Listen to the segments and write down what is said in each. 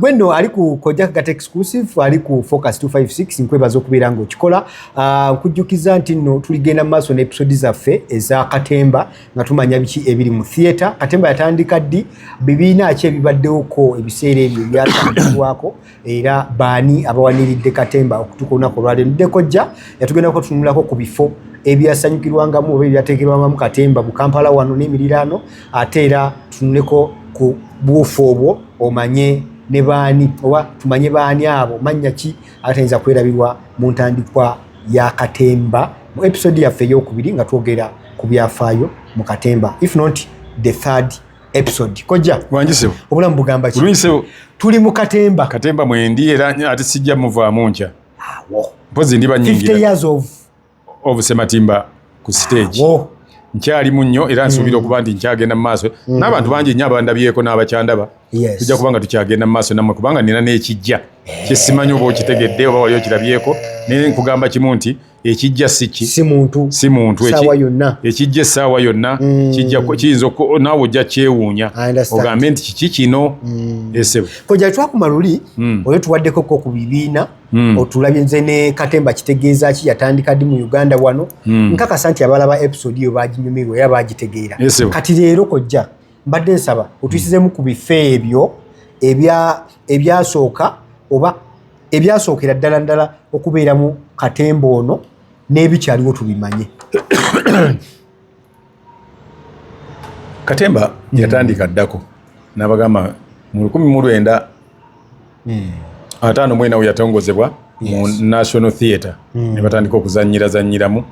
Gwe nno ali ku Kojja Kagatta Exclusive, ali ku Focus 256, nkwebaza okubeera ng'okikola. Nkujjukiza nti nno tuligenda mu maaso n'episodi zaffe eza Katemba nga tumanya biki ebiri mu theatre. Katemba yatandika ddi, bibiina ki ebibaddewoko ebiseera ebyo byatandikibwako, era baani abawaniridde Katemba okutuuka olunaku olwaleero. Ndde Kojja yatugendako tutunulako ku bifo ebyasanyukirwangamu oba ebyateekerwangamu Katemba mu Kampala wano n'emiriraano, ate era tutunuleko ku buufu obwo omanye ne baani oba tumanye baani abo, mannya ki atayinza kwerabirwa mu ntandikwa ya Katemba mu episode yaffe eyokubiri nga twogera ku byafaayo mu Katemba, if not the third episode. Kojja, obulamu bugamba ki? Tuli mu Katemba. Katemba mwendi era ate sijja muvaamu nkya. Mpozi ndiba nyingira. 50 years of Sematimba ku stage. Nkyalimu nnyo era nsuubira okuba nti nkyagenda mu maaso n'abantu bangi nnyo abandabyeko n'abakyandaba. Tujja kuba nga tukyagenda mu maaso nammwe kubanga nina n'ekijja kyesimanyi oba okitegedde oba wali okirabyeko, naye nkugamba kimu nti ekijja si ki? Si muntu. Si muntu. Essaawa yonna. Ekijja essaawa yonna kijja kiyinza naawe ojja kyewuunya ogambe nti kiki kino esebo. Kojja, twakuma luli olwo tuwaddeko ko ku bibiina, otulabye nze ne Katemba kitegeeza ki, yatandika ddi mu Uganda wano. Nkakasa nti abalaba episode eyo baginyumirwa era bagitegeera. Kati leero Kojja mbadde nsaba otuyisizemu ku bifo ebyo ebyasooka oba ebyasookera ddala ddala okubeera mu Katemba ono n'ebikyaliwo tubimanye. Katemba yatandika ddako n'abagamba mu 1954 we yatongozebwa mu National Theatre, ne batandika okuzannyira-zannyiramu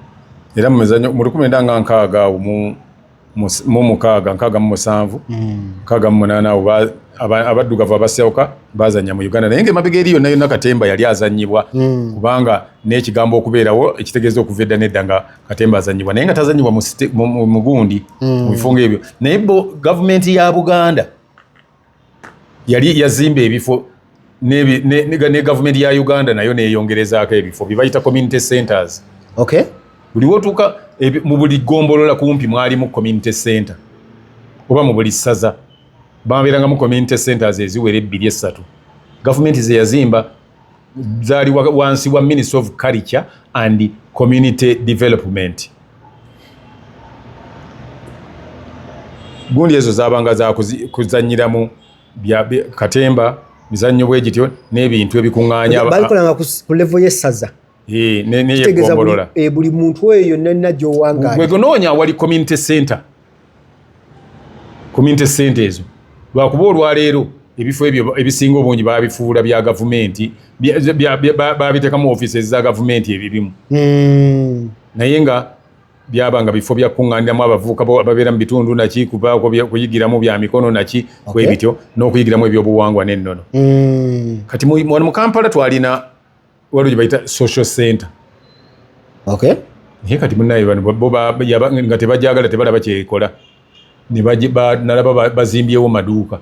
era mu mizannyo mu 1960 awo mu mukaaga, 67, 68 awo abaddugavu abasooka bazannya mu Uganda, naye ng'emabega eri yonna yonna Katemba yali azannyibwa, kubanga n'ekigambo okubeerawo ekitegeeza okuva edda n'edda nga Katemba azannyibwa, naye nga tazannyibwa mu gundi mu bifo ng'ebyo. Naye bo gavumenti ya Buganda yali yazimba ebifo ne gavumenti ya Uganda nayo neyongerezaako ebifo bye bayita community centers. Buli wotuuka mu buli ggombolola kumpi mwalimu community center, oba mu buli ssaza babeerangamu community centers eziwera ebbiri esatu. Gavumenti ze yazimba zaali wansi wa Ministry of Culture and Community Development. Gundi ezo zabanga za kuzannyiramu katemba, mizannyo bwe gityo n'ebintu ebikuŋŋaanya. Babikolanga ku level y'essaza. Kitegeeza buli, buli muntu oyo yonna yonna gy'owangaala. Gwe gonoonya awali community center. Community center ezo lwakuba olwaleero ebifo ebyo ebisinga obungi babifuula bya gavumenti, babiteekamu offices za gavumenti ebibimu, naye nga byabanga bifo bya kuŋŋaaniramu abavubuka ababeera mu bitundu naki kubaako kuyigiramu bya mikono naki bwe bityo n'okuyigiramu ebyobuwangwa n'ennono. Kati wano mu Kampala twalina waliwo gye bayita social center. Naye kati munaye bano bo nga tebajagala, tebalaba kyekola, nalaba bazimbyewo maduuka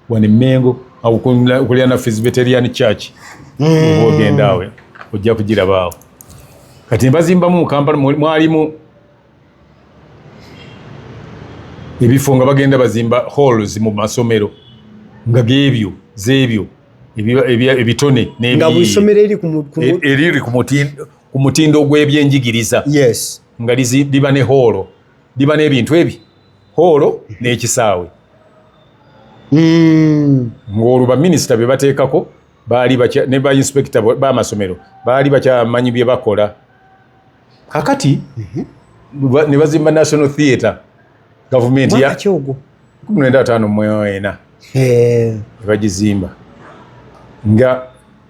wano Emmengo awo kulira Presbyterian Church. Oba ogenda awo ojja kugiraba awo. Kati ne bazimbamu mu Kampala mwalimu ebifo nga bagenda bazimba halls mu masomero nga gebyo zeebyo ebitone. Nga buli ssomero eri eriri ku mutindo gw'ebyenjigiriza nga liba ne hoolo, liba n'ebintu ebi hoolo n'ekisaawe. Ng'olwo baminisita be bateekako baali ne ba inspector b'amasomero baali bakyamanyi bye bakola. Kakati ne bazimba National Theatre, gavumenti ya Mwaka ki ogwo? 1954. Ne bagizimba nga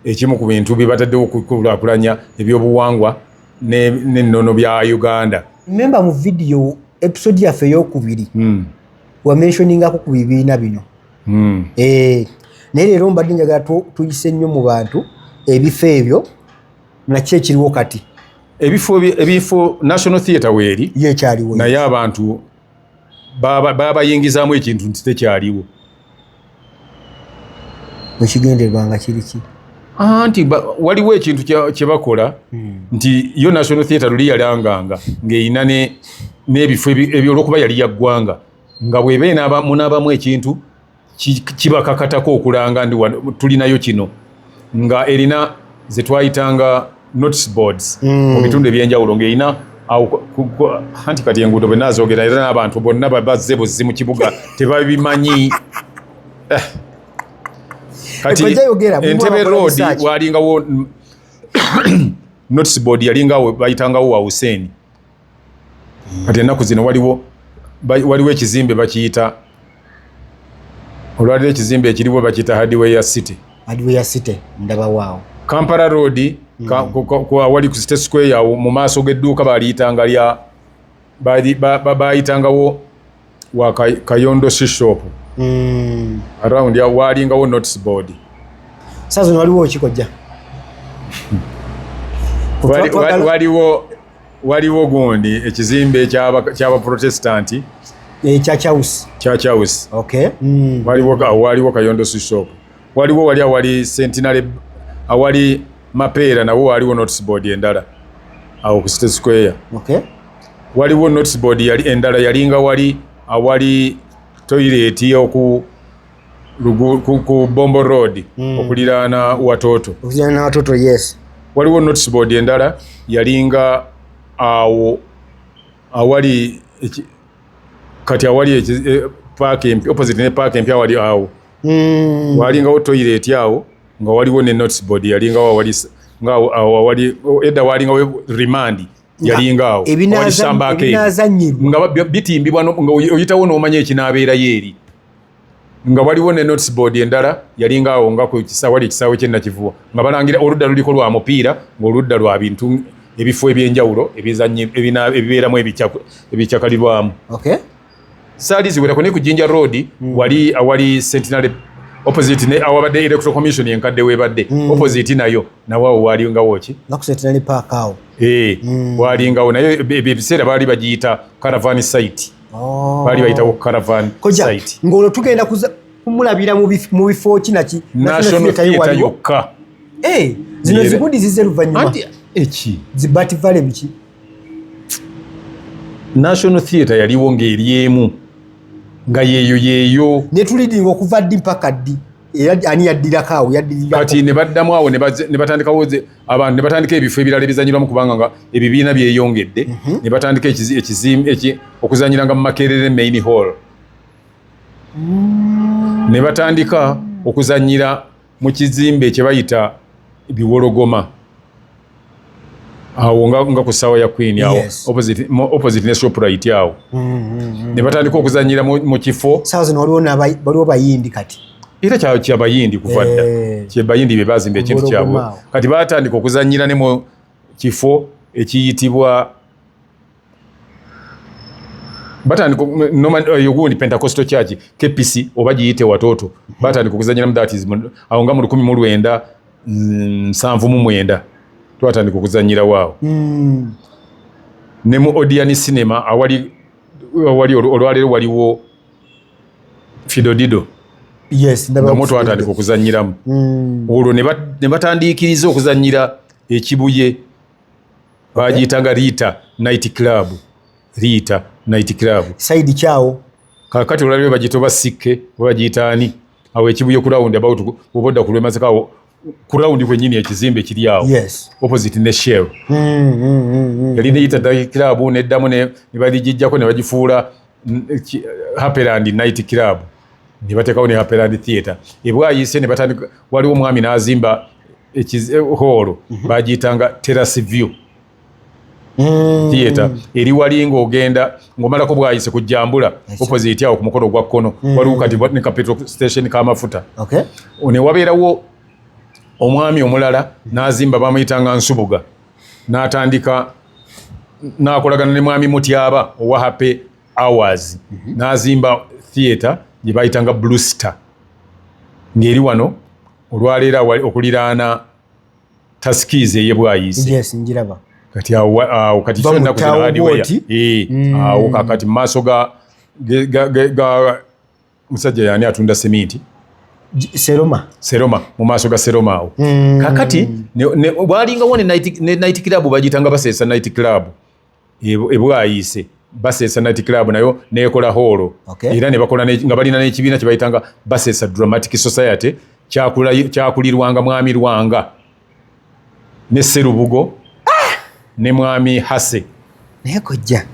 ekimu ku bintu bye bataddewo okukulaakulanya ebyobuwangwa n'ennono bya Uganda. Remember mu video episode yaffe eyokubiri wamentioningako ku bibiina bino. Naye leero mbadde njagala tuyise nnyo mu bantu ebifo ebyo naki ekiriwo kati. Ebifo National Theatre weeri. Ye ekyaliwo. Naye abantu babayingizaamu ekintu nti tekyaliwo. Ekigendererwa nga kiri ki? Anti waliwo ekintu kye bakola nti yo National Theatre luli yalanganga ng'erina n'ebifo olwokuba yali ya ggwanga, nga bw'eba munaabamu ekintu. Kibakakatako okulanga ndi tulinayo kino, nga erina zetwayitanga notice boards mu bitundu ebyenjawulo, ng'erina awo anti kati enguudo bwe nazoogera, era n'abantu bonna bazze buzzi mu kibuga tebabimanyi. Kati Kojja yogera, mulimu Entebbe abakola Road research. walingawo notice board, yalingawo bayitangawo wa Hussein. Kati ennaku zino waliwo waliwo ekizimbe bakiyita, olwaliro ekizimbe ekiriwo bakiyita Hardware City. Hardware City, ndabawaawo. Kampala Road, awali ku City Square awo mu maaso g'edduuka baliyitanga lya bayitangawo wa Kayondo Shop. Around awo walingawo notice board. Saa zino waliwo ki, kojja? Waliwo gundi ekizimbe ky'abaprotestanti. Ekya House. Church House. Okay. Waliwo Kayondo Shop, waliwo wali awali Centenary, awali Mapeera, nawo waliwo notice board endala awo ku City Square. Waliwo notice board yali endala yalinga wali awali toilet oku ku Bombo Road, okuliraana Watoto. Okuliraana Watoto, yes. Waliwo notice board endala yalinga awo awali kati awali paaka empya, opposite ne paaka empya, awali awo walingawo toilet awo, nga waliwo ne notice board yalingawo awali nga awo awali edda walingawo remand, yalinga awo awali Samba Arcade. Ebinaazanyirwa. Nga bitimbibwa nga oyitawo n'omanya ekinaabeerayo eri, nga waliwo ne notice board endala yalinga awo nga ku wali ekisaawe ky'e Nakivubo, nga balangira oludda luliko lwa mupiira, ng'oludda lwa bintu ebifo ebyenjawulo ebibeeramu ebikyakalirwamu. Saali ziwerako ne ku Jinja Road, wali awali Centenary, opposite ne awabadde Electoral Commission enkadde webadde, opposite nayo nawo awo walingawo ki? Nga ku Centenary Park awo. Eh, walingawo naye ebyo ebiseera baali bagiyita caravan site. Oh. Baali bayitawo caravan Kojja, site. Ng'olwo tugenda kumulabira mu bifo ki naki? National Theatre yokka. Eh, zino zigundi zize luvannyuma. Anti eki Zi Bat Valley biki? National Theatre yaliwo ng'eri emu, nga yeeyo yeeyo. Ne tulidinga okuva ddi mpaka ddi? Era ani yaddirako awo, yaddirirako? Kati ne baddamu awo ne batandikawo abantu ne batandika ebifo ebirala ebizanyirwamu, kubanga nga ebibiina byeyongedde, ne batandika okuzanyiranga mu Makerere Main Hall, ne batandika okuzanyira mu kizimbe kye bayita Biwologoma awo nga ku ssaawa ya Queen awo, opposite ne Shoprite awo, ne batandika okuzanyira mu kifo. Saawa zino waliwo waliwo Bayindi kati. Era kyabayindi kuva dda. Kyebayindi be bazimba ekintu kyabwe. Biwologoma awo. Kati batandika okuzanyira ne mu kifo ekiyitibwa, batandika gundi Pentecostal Church, KPC oba giyite Watoto, batandika okuzanyira mu that is awo nga mu 1979 twatandika okuzanyira waawo. Ne mu Odeon Cinema awali olwaleero waliwo Fidodido. Yes, ndaba. Nga twatandika okuzanyiramu. Olwo ne batandiikiriza okuzanyira Ekibuye, bagiyitanga Rita Night Club, Rita Night Club. Side kyawo? Kakati olwaliro bagiyita oba Sikke oba bagiyita ani awo Ekibuye ku round about, oba odda ku lw'emasaka awo ku round kwennyini, ekizimbe kiri awo, opposite ne Shell. Yali neyita Night Club, neddamu ne baligijjako ne bagifuula Happyland Night Club, ne bateekawo ne Happyland Theatre ebwayise, ne batandika, waliwo omwami n'azimba hall, bagiyitanga Terrace View Theatre, eri wali ng'ogenda ng'omalako bwayise ku Jambula, opposite awo ku mukono gwa kkono, waliwo kati ne ka petrol station k'amafuta. Ne wabeerawo omwami omulala n'azimba, bamuyitanga Nsubuga, n'atandika n'akolagana ne mwami Mutyaba owa Happy Hours, n'azimba theatre gye bayitanga Blue Star, ng'eri wano olwaleero awali okuliraana Tuskys ey'ebwayise. Yes, njiraba. Kati awo kati Ba kyo ennaku zino mu hardware. bwoti? Eh, awo kakati mu maaso ga musajja yani atunda seminti. Seroma. Seroma, mu maaso ga Seroma awo. Kakati walingawo ne night club bagiyitanga Baseesa Night Club ebwayise. Baseesa Night Club nayo nekola hall. Era ne bakola nga balina n'ekibiina kye bayitanga Baseesa Dramatic Society, kyakulirwanga Mwami Lwanga ne Serubugo ne Mwami Hase. Naye kojja,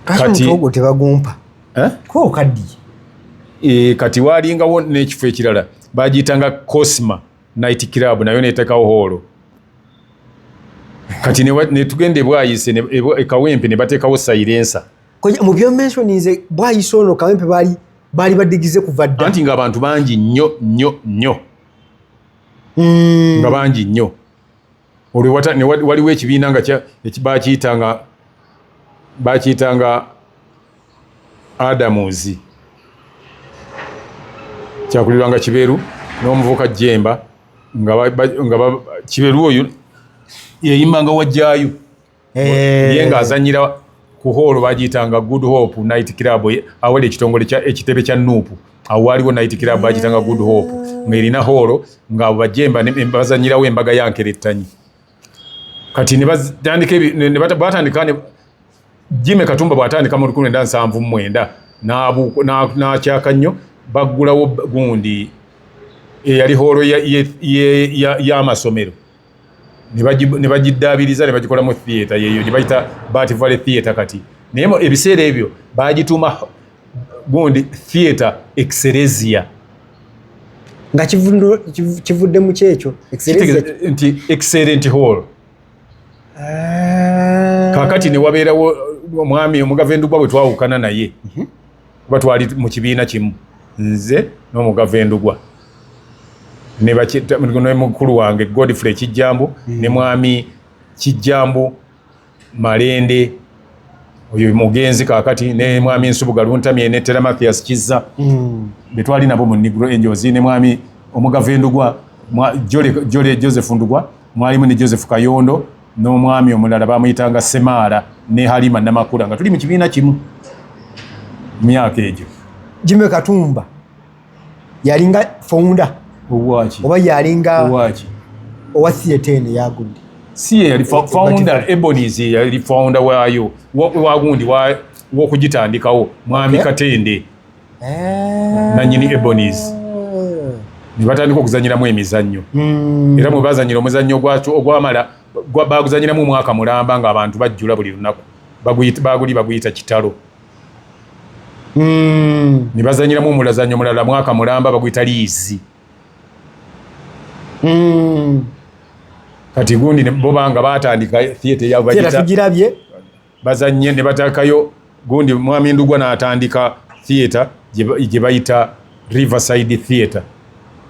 kati ogwo tebagumpa. Eh? Ko okaddiye. E, kati walingawo n'ekifo ekirala bagiyitanga Cosma Night Club, nayo neteekawo hall. Kati netugenda ebwayise ekawempe ne bateekawo Silencer. Mu byomensioninze, Bwayise ono, Kawempe baali badigize kuva dda. Anti ng'abantu bangi nnyo nnyo nnyo. Nga bangi nnyo. Olwo waliwo ekibiina nga bakiyitanga Adamus, kyakulirwanga Kiberu n'omuvuka Jemba, nga Kiberu oyo yeyimbanga wajjaayo. Ye ng'azanyira ku hall bagiyitanga Good Hope Night Club, awali ekitongole ekitebe kya NUP. Awo waliwo night club bagiyitanga Good Hope, ng'erina hall, nga bajemba bazanyirawo Embaga ya Nkerettanyi. Kati ne batandika, Jimmy Katumba bw'atandika mu 1979 n'akyaka nnyo, baggulawo gundi eyali hall y'amasomero ne bagiddaabiriza ne bagikolamu theatre, yeyo gye bayita Bat Valley Theatre kati. Naye ebiseera ebyo bagituuma gundi Theatre Excellesia. Nga kivudde mu kyekyo? Nti excellent hall. Ah. Kakati ne wabeerawo omwami Omugava Endugwa bwe twawukana naye, kuba twali mu kibiina kimu, nze n'Omugava Endugwa ne mukulu wange Godfrey Kijjambu ne Mwami Kijjambu Malende, oyo mugenzi kakati, ne Mwami Nsubuga Luntamye ne Tera Mathias Kizza, betwali nabo mu Negro Angels, ne Mwami Omugava Endugwa, Jole Joseph Ndugwa, mwalimu ne Joseph Kayondo n'omwami omulala bamuyitanga Semaala ne Halima Namakula, nga tuli mu kibiina kimu myaka egyo. Jimmy Katumba yalinga founder? Owaki? Oba yalinga Owaki? owa theatre eno eyagudde? Si ye yali founder. Ebonies yali founder waayo, wagundi wokugitandikawo, Mwami Katende, nanyini Ebonies, ne batandika okuzanyiramu emizannyo. Era mwe bazanyira omuzannyo ogwamala, baguzanyiramu omwaka mulamba ng'abantu bajjula buli lunaku, baguli baguyita Kitalo. Ne bazanyiramu omulazannyo omulala mwaka mulamba, baguyita Liizi. Kati gundi bo banga batandika theatre yabwe. Tugirabye. Bazanye ne batakayo gundi, Mwami Ndugwa n'atandika theatre gye bayita Riverside Theatre.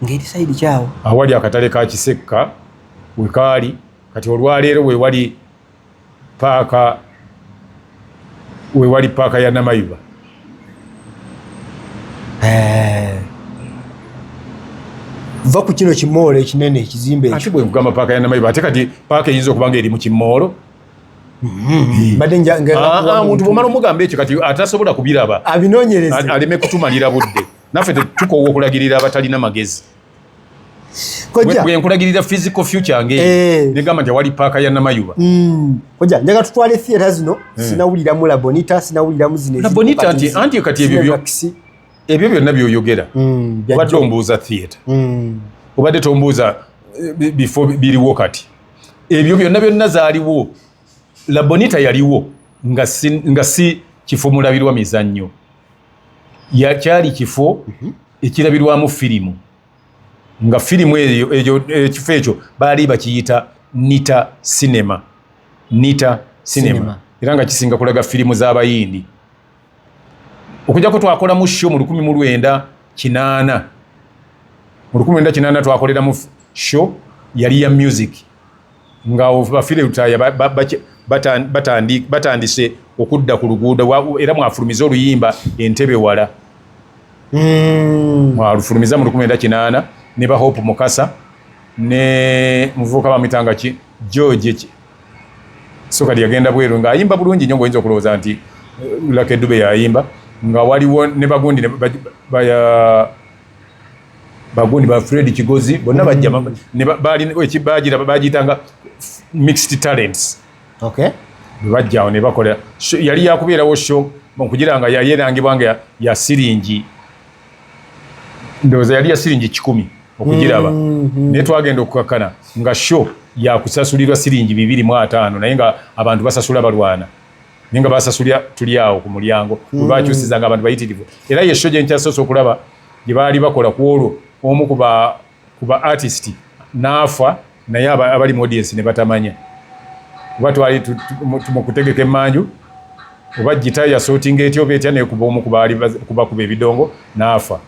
Ngeri side kyawo? Awali akatale ka Kisekka wekaali kati olwaleero, wewali paaka ya Namayuba. Va ku kino kimoolo ekinene, ekizimbe. Ate bwe nkugamba paaka ya Namayuba, ate kati paaka eyinza okuba nga eri mu kimoolo? Omuntu bwomala omugamba ekyo, kati atasobola kubiraba. Abinoonyereze. Aleme kutumalira budde. Naffe tetukoowa okulagirira abatalina magezi. Bwe nkulagirira physical future nge negamba nti awali paaka ya Namayuba. Kojja, njaga tutwale theatre zino. Sinawuliramu Labonita, sinawuliramu zino. Labonita, anti kati ebyo byonna byoyogera, obadde ombuuza theatre, obadde tombuuza bifo biriwo kati. Ebyo byonna byonna zaaliwo. Labonita yaliwo nga si kifo mulabirwa mizannyo, kyali kifo ekirabirwamu firimu, nga firimu eyo, ekifo ekyo baali bakiyita Nita Cinema, Nita Cinema, era nga kisinga kulaga firimu z'Abayindi. Okujjako twakolamu show mu 1980, mu 1980 twakoleramu show yali ya music, nga ba Philly Lutaaya batandise okudda ku luguudo, era mwafulumiza oluyimba Entebe Wala. Mwalufulumiza mu 1980 ne ba Hope Mukasa ne muvubuka bamuyitanga ki, George. So kati yagenda bweru ng'ayimba bulungi nnyo, ng'oyinza okulowooza nti Lucky Dube yayimba. Nga waliwo ne bagundi bagundi ba Fred Kigozi, bonna bajja ne bagira bagiyitanga Mixed Talents. Bwe bajja awo ne bakola yali yakubeerawo show okugira nga yali erangibwa nga ya siringi, ndowooza yali ya siringi 100 okugiraba. Naye twagenda okukakkana nga show yakusasulirwa siringi 250, naye nga abantu basasula balwana, naye nga basasulira tuli awo ku mulyango. Bwe bakyusiza nga abantu bayitirivu. Era ye show gye nkyasoose okulaba gye baali bakola ku olwo, omu ku ba artist n'afa, naye abali mu audience ne batamanya, kuba twali mu kutegeka emmanju, oba gita yasootinga etya oba etya, nekuba omu ku baali kubakuba ebidongo n'afa,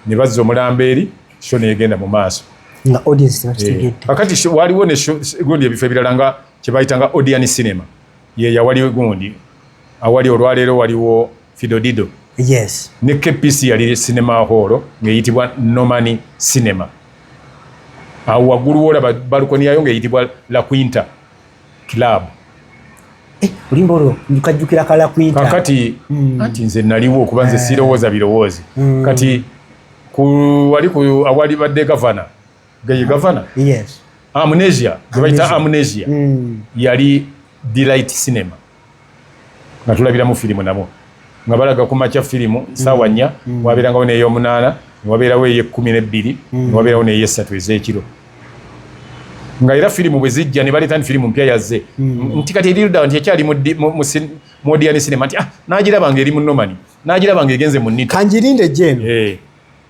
ne bazza omulambo eri, show negenda mu maaso. Nga audience tebakitegedde. Kakati waliwo ne gundi ebifo ebirala nga kye bayitanga Odeon Cinema, ye yawali gundi awali olwaleero waliwo Fidodido. Ne KPC yali cinema hall ng'eyitibwa Norman Cinema. Awo waggulu wolaba balcony yayo ng'eyitibwa La Quinta Club. Eh, olimba olwo nkajjukira ka La Quinta. Kakati anti nze naliwo, okuba nze sirowooza birowoozi. Kati ku wali ku awali badde gavana, gaye gavana. Yes. Amnesia, gye bayita Amnesia. Yali Delight Cinema nga tulabiramu firimu namo, nga balaga ku makya firimu saawa 4, wabeerangawo n'ey'omunaana, newabeerawo ey'e12, newabeerawo n'ey'essatu ez'ekiro. Nga era firimu bwe zijja ne baleeta nti firimu mpya yazze, nti kati eri ludda, nti ekyali mu Odeon Cinema, nti ah, n'agiraba nga eri mu Norman, n'agiraba nga egenze mu Nita. Kanjirinde jeno. Eh.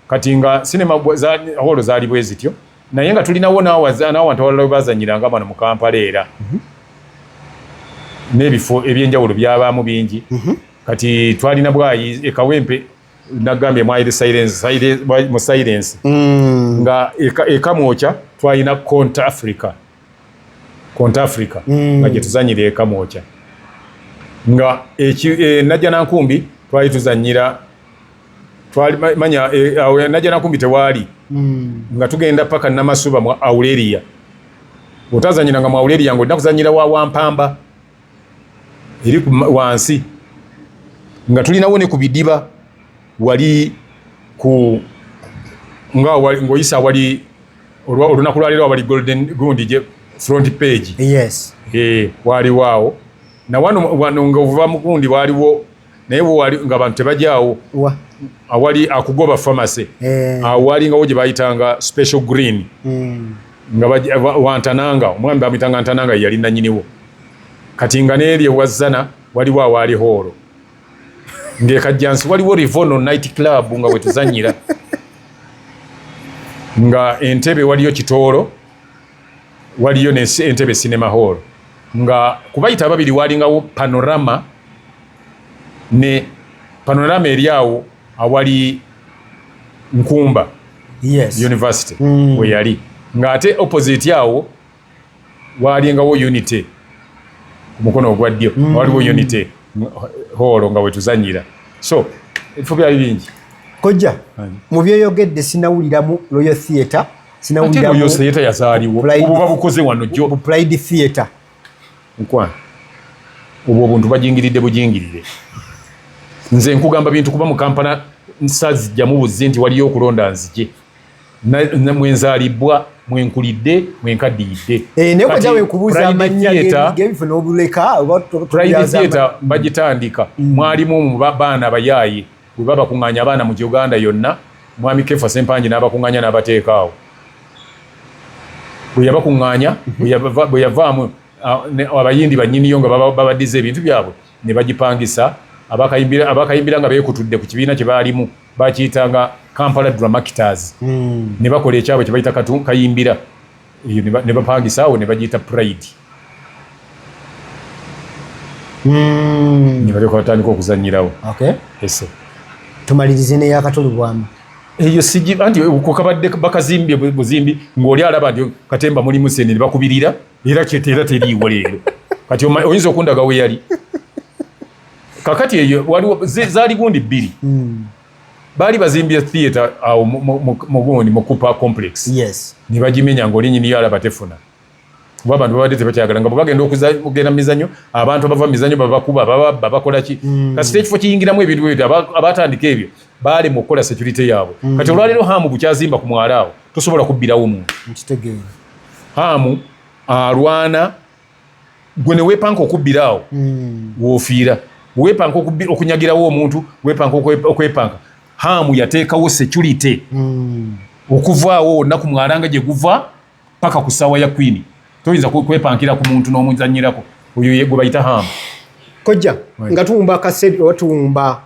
Kati nga cinema hall zaali bwe zityo, naye nga tulinawo n'awantu awalala we bazanyiranga wano mu Kampala, era n'ebifo ebyenjawulo byabaamu bingi. Kati twalina bwayi e Kawempe, nagambye mwayire silence, mu silence. Nga ekamwokya twalina Conta Africa, Conta Africa, nga gye tuzanyira ekamwokya. Nga Najja Nankumbi twali tuzanyira, twali manya awo Najja Nankumbi tewaali, nga tugenda paka Namasuba mu Aurelia. Otazanyiranga mu Aurelia nga olina kuzanyira wa Wampamba eri wansi. Nga tulinawo ne ku bidiba wali ku nga ng'oyisa awali olunaku lwaleero awali Golden gundi gye Front Page. Eh, waliwo awo na wano wano nga ovuva mu gundi waliwo, naye wo wali nga abantu tebajaawo. Wa? Awali akugoba pharmacy. Awo walingawo gye bayitanga Special Green, nga wantananga omwami bamuyitanga Ntananga, ye yali nanyiniwo. Kati nga n'eri ewazana waliwo awaali hall, ng'ekajjansi waliwo Rivono Night Club nga wetuzanyira, nga Entebe waliyo Kitoolo, waliyo ne Entebe Cinema Hall, nga kubayita ababiri walingawo Panorama, ne Panorama eri awo awali Nkumba University we yali, ng'ate opposite awo walingawo Unity ku mukono ogwa ddyo, waliwo Unity Hall nga wetuzanyira. So ebifo byali bingi. Kojja, mu byoyogedde sinawuliramu Royal Theatre. Ate Royal Theatre yazaaliwo, obuba bukoze wano jjo. Pride Theatre. Nkwana obwo obuntu bajingiridde bujingirire. Nze nkugamba bintu kuba mu Kampala nsazijjamu buzzi nti waliyo okulonda nzije mwenzaalibwa, mwenkulidde, mwenkaddiyidde. Eh, naye kojja wenkubuuza amannya g'ebifo n'obuleka. Pride Theatre bagitandika, mwalimu mu baana abayaaye bwe babakuŋŋaanya abaana mu Uganda yonna. Mwami Kefa Sempangi n'abakuŋŋaanya n'abateeka awo. Bwe yabakuŋŋaanya, bwe yavaamu abayindi bannyiniyo nga babaddiza ebintu byabwe ne bagipangisa abakayimbira nga beekutudde ku kibiina kye baalimu, bakiyitanga Kampala Dramactors, ne bakola ekyabwe kye bayita Kayimbira eyo, ne bapangisa awo ne bagiyita Pride, ne balyoka batandika okuzannyirawo. Ese. Tumalirize n'eyakatolu bwama. Eyo sigi anti kabadde bakazimbye buzimbi ng'oli alaba nti katemba mulimu sente ne bakubirira, era era teriiwo leero. Kati oyinza okundaga we yali kakati? Eyo waliwo zaali gundi bbiri. Baali bazimbye theatre awo mu gundi mu Cooper Complex, ne bagimenya ng'oli nyiniyo alaba tefuna, kuba abantu babadde tebakyagala nga bwe bagenda okugenda mu mizannyo, abantu abava mu mizannyo babakuba, bababba, bakola ki. Kasita ekifo kiyingiramu ebintu bwebityo, abatandika ebyo baalema okukola security yaabwe. Kati olwaleero Hamu bukyazimba ku mwala awo, tosobola kubbirawo muntu. Nkitegeera. Hamu alwana. Gwe ne weepanka okubbira awo, woofiira. Weepanka okunyagirawo omuntu, weepanka okwepanka. Hamu yateekawo security okuvaawo wonna ku mwalanga gye guva paka ku ssaawa ya Queen. Toyinza kwepankira ku muntu n'omuzannyirako. Oyo gwe bayita Hamu. Kojja, nga tuwumba akasente oba tuwumba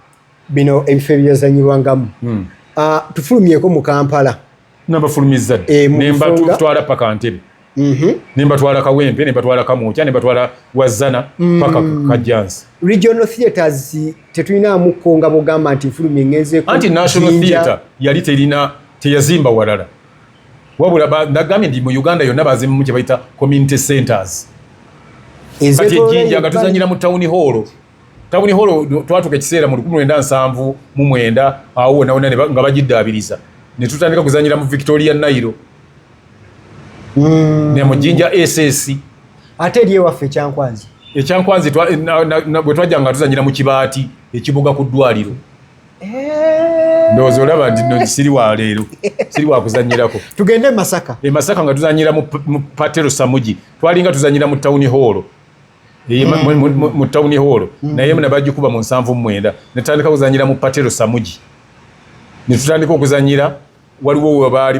bino ebifo ebyazanyirwangamu, tufulumyeko mu Kampala. Nabafulumiza dda. Nembatwala paka Ntebe, nembatwala Kawempe, nembatwala Kamwokya, nembatwala Wazana, paka Kajjansi. Regional theatres tetulinaamukko nga bwogamba nti nfulumye ngenzeeko? Anti National Theatre yali terina, teyazimba walala, wabula nagambye nti mu Uganda yonna bazimbamu kye bayita community centers. Kati ejjinja nga tuzanyira mu town hall. Town hall twatuuka ekiseera mu 1979 awo wonna wonna nga bagiddaabiriza, ne tutandika kuzanyira mu Victoria Nile ne mu Jinja SS. Ate eri ewaffe Ekyankwanzi? Ekyankwanzi bwe twajja nga tuzanyira mu kibaati ekibuga ku ddwaliro. Ndowooza olaba nti no siri wa leero, siri wa kuzanyirako. Tugende e Masaka. E Masaka nga tuzanyira mu Patero Samugi. Twalinga tuzanyira mu town hall, mu town hall, naye nabagikuba mu 79. Netutandika kuzanyira mu Patero Samugi, netutandika okuzanyira waliwo webaali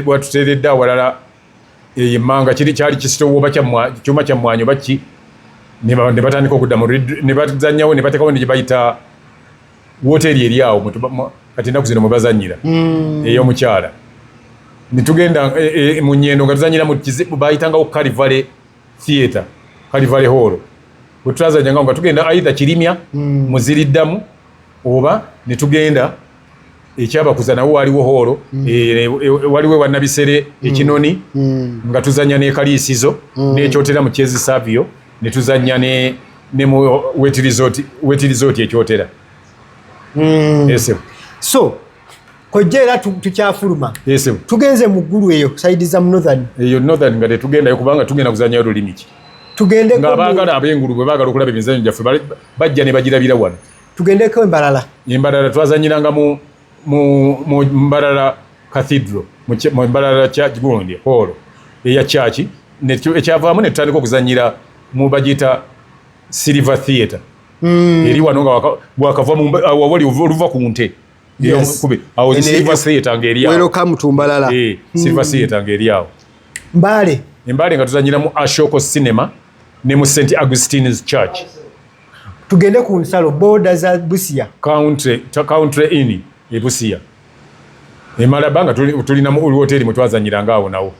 batuteeredde awalala eyo emmanga, kiri kyali kisitowo oba kyuma kya mmwanyi oba ki, ne batandika okudda ne bazannyawo, ne bateekawo ne gye bayita woteeri eri awo kati ennaku zino mwe bazannyira, ey'omukyala. Ne tugenda mu Nyendo nga tuzannyira mu bayitangawo Calvary Theatre, Calvary Hall. Bwe twazannyanga nga tugenda either Kirimya, Muziriddamu, oba ne tugenda ekyabakuza, nawo waliwo hall, waliwo ewannabisere ekinoni, nga tuzanya n'ekaliisizo, n'ekyotera mu Kyezi Savio, ne tuzanya ne mu Wet Resort, Wet Resort ekyotera. Yes. So kojja, era tukyafuluma. Yes. Tugenze mu ggulu eyo side za Northern. Eyo Northern nga tetugendayo kubanga tugenda kuzanyayo lulimi ki? Tugendeko nga abaagala ab'engulu bwe baagala okulaba emizannyo gyaffe bajja ne bagirabira wano. Tugendeko Embalala. Embalala twazanyiranga mu Mbarara Cathedral, mu Mbarara gundi hall eya church. Ekyavaamu ne tutandika okuzanyira mu bagiyita Silver Theatre, eri wano nga bwakava wali oluva ku nte. Kube awo Silver Theatre ng'eri awo. Welcome to Mbarara. Silver Theatre ng'eri awo. Mbale? Embale nga tuzanyira mu Ashoko Cinema ne mu St Augustine's Church. Tugende ku nsalo, border za Busia. Country Inn e Busia. Emalaba nga tulina mu hoteri mwe twazanyiranga awo nawo,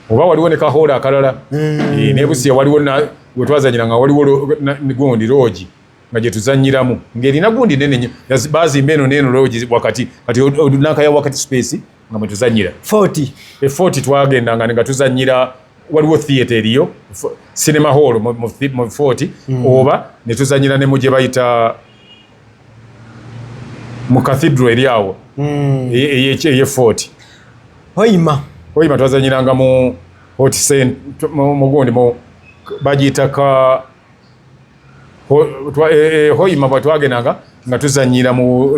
oba waliwo ne ka hall akalala. Ne Busia waliwo we twazanyiranga, waliwo gundi lodge nga gye tuzanyiramu ng'erina gundi nene nnyo. Bazimba eno n'eno lodge wakati, kati nankaya wakati space nga mwe tuzanyira. 40. E 40 twagendanga nga tuzanyira, waliwo theatre eriyo, cinema hall mu 40, oba ne tuzanyira ne mu gye bayita mu cathedral eri awo eye 40. Hoima? Hoima twazanyiranga mu hot cent mu gundi mu bagiyita ka Hoima bwe twagendanga nga tuzanyira mu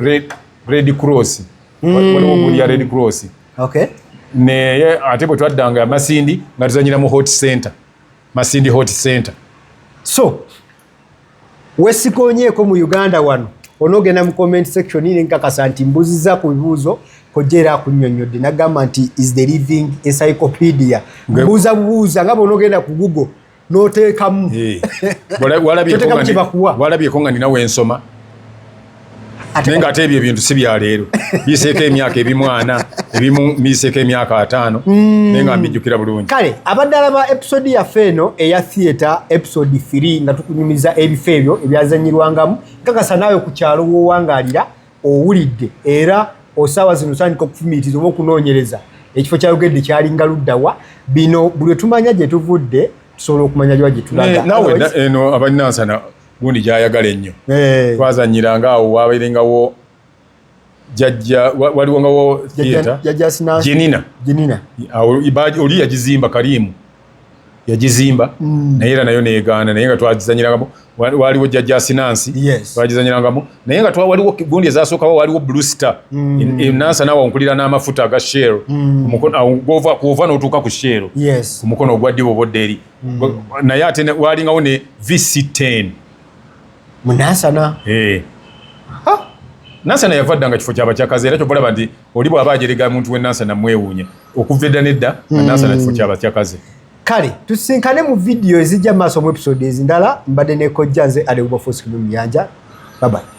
Red Cross. Waliwo gundi ya Red Cross. Naye ate bwe twaddanga Masindi nga tuzanyira mu Hot Center, Masindi Hot Center. So wesikonyeeko mu Uganda wano, onoogenda mu comment section nenkakasa nti mbuziza ku bibuuzo, kojja era akunnyonnyodde nagamba nti is the living encyclopedia. Mbuuza bubuuza nga bw'onoogenda ku Google n'oteekamu. Toteekamu kye bakuwa. Walabyeko nga nina wensoma, naye nga ate ebyo ebintu si bya leero, biiseeko emyaka ebimu 40, ebimu biiseeko emyaka 50, naye nga mbijjukira bulungi. Kale abadde alaba episode yaffe eno eya theatre episode 3 nga tukunyumiza ebifo ebyo ebyazanyirwangamu, nkakasa naawe ku kyalo w'owangaalira owulidde era osaawa zino otandika okufumiitiriza oba okunoonyereza ekifo kyayogedde kyalinga luddawa. Bino buli tumanya gye tuvudde, tusobola okumanya gyewa gye tulaga. Naawe eno abalinansana gundi gyayagala ennyo. Twazanyiranga awo wabeerengawo jajja, waliwo ngawo theatre Jajja Sinansi. Jenina. Jenina. Awo oli yagizimba, Karimu. Yagizimba naye era nayo negaana, naye nga twagizanyirangamu. Waliwo jjajja Asinansi. Twagizanyirangamu, naye nga waliwo gundi ezasookawo, waliwo Blue Star. Nansana awo nkulira n'amafuta aga Shell. Omukono awo kwova n'otuuka ku Shell, ku mukono ogwa ddyo obodde eri. Naye ate walingawo ne VC10. Munansana. Eh. Nansana yava dda nga kifo kyabakyakazi, era kyobalaba nti oli bw'aba ajerega muntu w'e Nansana mwewuunya, okuva edda nedda nga Nansana kifo kyabakyakazi. Kale tusinkane mu vidiyo ezijja mu maaso, mu episode ezindala. Mbadde ne kojja nze Ade Wilberforce Muyanja. Bye bye.